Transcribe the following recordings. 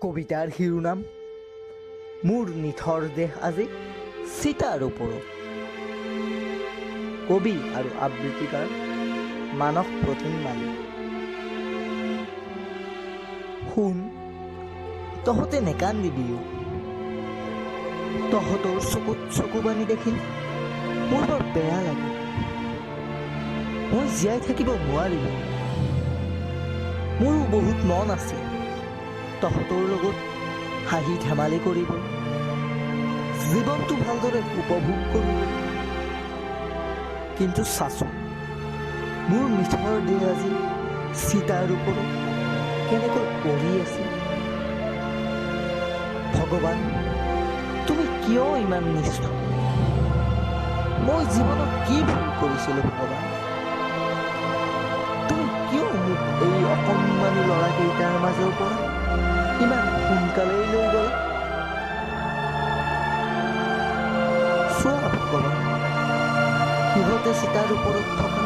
কবিতাৰ শিৰোনাম মোৰ নিথৰ দেহ আজি চিতাৰ ওপৰত। কবি আৰু আবৃত্তিকাৰ মানস প্ৰতিম মালী। শুন, তহঁতে নেকান্দিবিও। তহঁতৰ চকুত চকু পানী দেখিলে মোৰ বৰ বেয়া লাগে। মই জীয়াই থাকিব নোৱাৰিম। মোৰো বহুত মন আছে তহঁতৰ লগত হাঁহি ধেমালি কৰিব, জীৱনটো ভালদৰে উপভোগ কৰিব। কিন্তু চাচোন, মোৰ নিথৰ দেহ আজি চিতাৰ ওপৰত কেনেকৈ পৰি আছে। ভগৱান, তুমি কিয় ইমান নিষ্ঠুৰ? মই জীৱনত কি ভুল কৰিছিলো ভগৱান? তুমি কিয় মোক এই অকণমানি ল'ৰাকেইটাৰ মাজৰ পৰা ইমান সোনকালেই লৈ গ'লা? চোৱা ভগৱান, সিহঁতে চিতাৰ ওপৰত থকা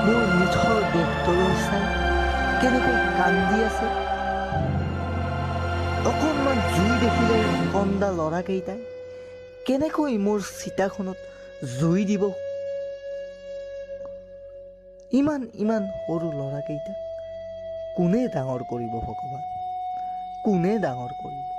মোৰ নিথৰ দেহটোলৈ চাই কেনেকৈ কান্দি আছে। অকণমান জুই দেখিলে কন্দা ল'ৰাকেইটাই কেনেকৈ মোৰ চিতাখনত জুই দিব। ইমান ইমান সৰু ল'ৰাকেইটাক কোনে ডাঙৰ কৰিব ভগৱান? কোনে ডাঙৰ কৰিব?